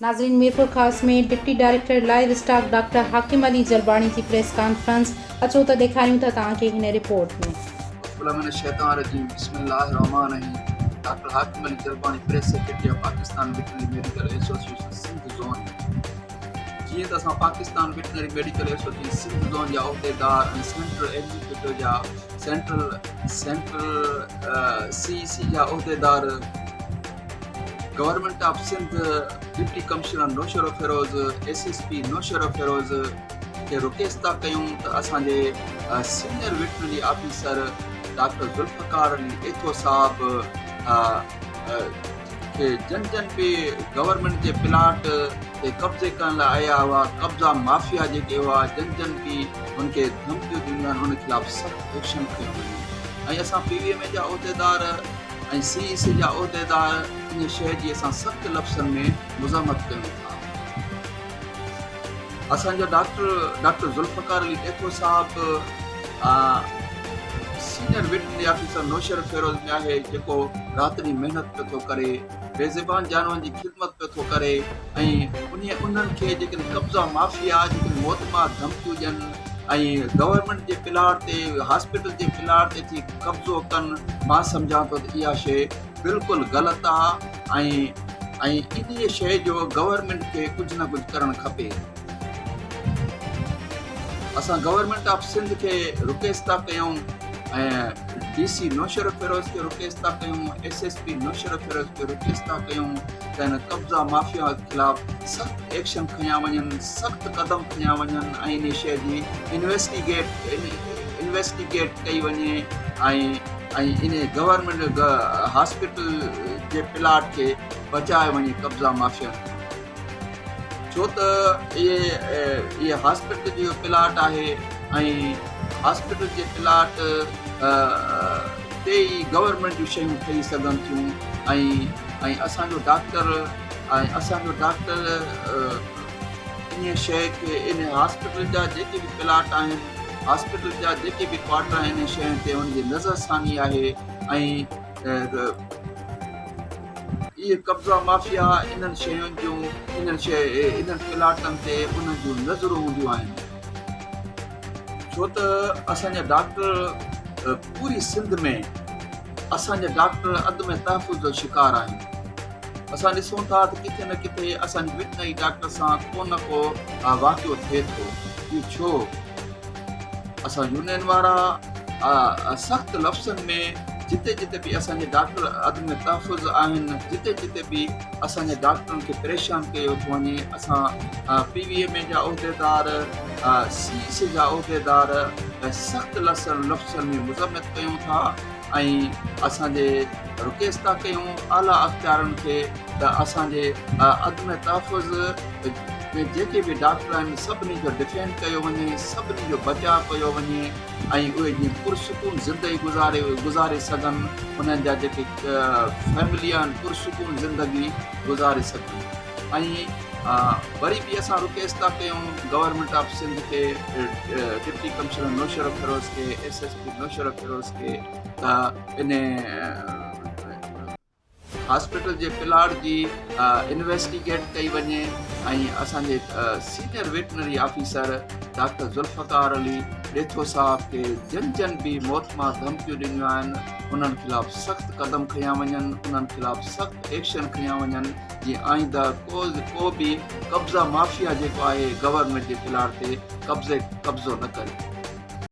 ناظرين Mirpurkhas ۾ deputy director livestock doctor Hakim Ali Jalbani جي press conference, اچو ته ڏيکاريون ٿا توهان کي هن رپورٽ ۾. اعوذ من الشيطان الرجيم بسم الله الرحمٰن الرحيم doctor Hakim Ali Jalbani press secretary of Pakistan veterinary medical association Sindh zone جيئن ته اسان Pakistan veterinary medical association Sindh zone جا عهديدار ۽ سينٽرل ايگزيڪيوٽو جا سينٽرل سينٽرل سي سي جا عهديدار government of Sindh deputy commissioner Naushahro Feroze S S P Naushahro Feroze کي request ٿا ڪيون ته اسان جي senior veterinary officer doctor Zulfiqar Ali Ethio صاحب کي جن جن به گورنمينٽ جي پلاٽ تي قبضي ڪرڻ لاء آيا هئا قبضا مافيا جيڪي هئا جن جن به ان کي ڌمڪيون ڏنيون آهن ان خلاف سخت ايڪشن کنيو وڃي ۽ اسان پي وي ايم اي جا عهديدار ۽ سي اي سي جا عهديدار ان شيء جي اسان سخت لفظن ۾ مذمت ڪيون ٿا. اسان جو ڊاڪٽر ڊاڪٽر ذوالفقار علي ڏيٿو صاحب سينئر ويٽرنري آفيسر نوشهروفيروز ۾ آهي جيڪو رات ڏينهن محنت پيو ٿو ڪري بي زبان جانورن جي خدمت پيو ٿو ڪري ۽ انهي انهن کي جيڪڏهن قبضا مافيا جيڪڏهن موتمار ڌمڪيون ڏين ۽ گورنمينٽ جي پلاٽ تي هاسپيٽل جي پلاٽ تي اچي قبضو ڪن مان سمجهان ٿو ته اها شيء بلڪل غلط آ ۽ ۽ انهي شيء جو گورنمينٽ کي ڪجهه نه ڪجهه ڪرڻ کپي. اسان گورنمينٽ آف سنڌ کي رڪويسٽ ٿا ڪيون ۽ ڊي سي نوشهروفيروز کي رڪويسٽ ٿا ڪيون ايس ايس پي نوشهروفيروز کي رڪويسٽ ٿا ڪيون ته هن قبضا مافيا خلاف سخت ايڪشن کنيا وڃن سخت قدم کنيا وڃن ۽ انهي شيء جي انويسٽيگيٽ انويسٽيگيٽ ڪئي وڃي ۽ ۽ انهي گورنمينٽ هاسپيٽل جي پلاٽ کي بچايو وڃي قبضا مافيا کان ڇو ته اهي اهي هاسپيٽل جو پلاٽ آهي ۽ هاسپيٽل جي پلاٽ تي ئي گورنمينٽ جون شيون ٺهي سگهن ٿيون ۽ ۽ اسانجو ڊاڪٽر ۽ اسانجو ڊاڪٽر انهي شيء کي ان هاسپيٽل جا جيڪي به پلاٽ آهن هاسپيٽل جا جيڪي به ڪوارٽر آهن انهن شين تي ان جي نظر ثاني آهي ۽ اهي قبضا مافيا انهن شين جون انهن شي انهن پلاٽن تي انهن جون نظرون هونديون آهن ڇو ته اسان جا ڊاڪٽر پوري سنڌ ۾ اسان جا ڊاڪٽر عدم تحفظ جو شڪار آهن اسان ڏسون ٿا ته ڪٿي نه ڪٿي اسان جي وٽنري ڊاڪٽر سان ڪو نه ڪو واقعو ٿئي ٿو اهو ڇو اسان يونين وارا سخت لفظن ۾ جتي جتي به اسان جي ڊاڪٽر عدم تحفظ آهن جتي جتي به اسان جي ڊاڪٽرن کي پريشان ڪيو ٿو وڃي اسان پي وي ايم اي جا عهديدار سي سي جا عهديدار سخت لفظن ۾ مذمت ڪيون ٿا ۽ اسان جي رڪويسٽ ٿا ڪيون اعليٰ اختيارن کي ته اسان جي عدم تحفظ ۾ جيڪي به ڊاڪٽر آهن سڀني جو ڊفينڊ ڪيو وڃي سڀني جو بچاء ڪيو وڃي ۽ اهي جيئن پرسڪون زندگي گذاري گذاري سگهن انهن جا جيڪي فيملي آهن پرسڪون زندگي گذاري سگهن ۽ وري به اسان رڪويسٽ ٿا ڪيون گورنمينٽ آف سنڌ کي ڊپٽي ڪمشنر نوشهروفيروز کي ايس ايس پي نوشهروفيروز کي ته ان هاسپيٽل جي پلاٽ جي انويسٽيگيٽ ڪئي وڃي ۽ اسان جي senior veterinary officer doctor Zulfiqar Ali Detho صاحب کي جن جن به موتمار ڌمڪيون ڏنيون آهن انهن خلاف سخت قدم کنيا وڃن انهن خلاف سخت ايڪشن کنيا وڃن جيئن آئنده ڪو ڪو به قبضا مافيا جيڪو آهي گورنمينٽ جي پلاٽ تي قبضي قبضو نه ڪري.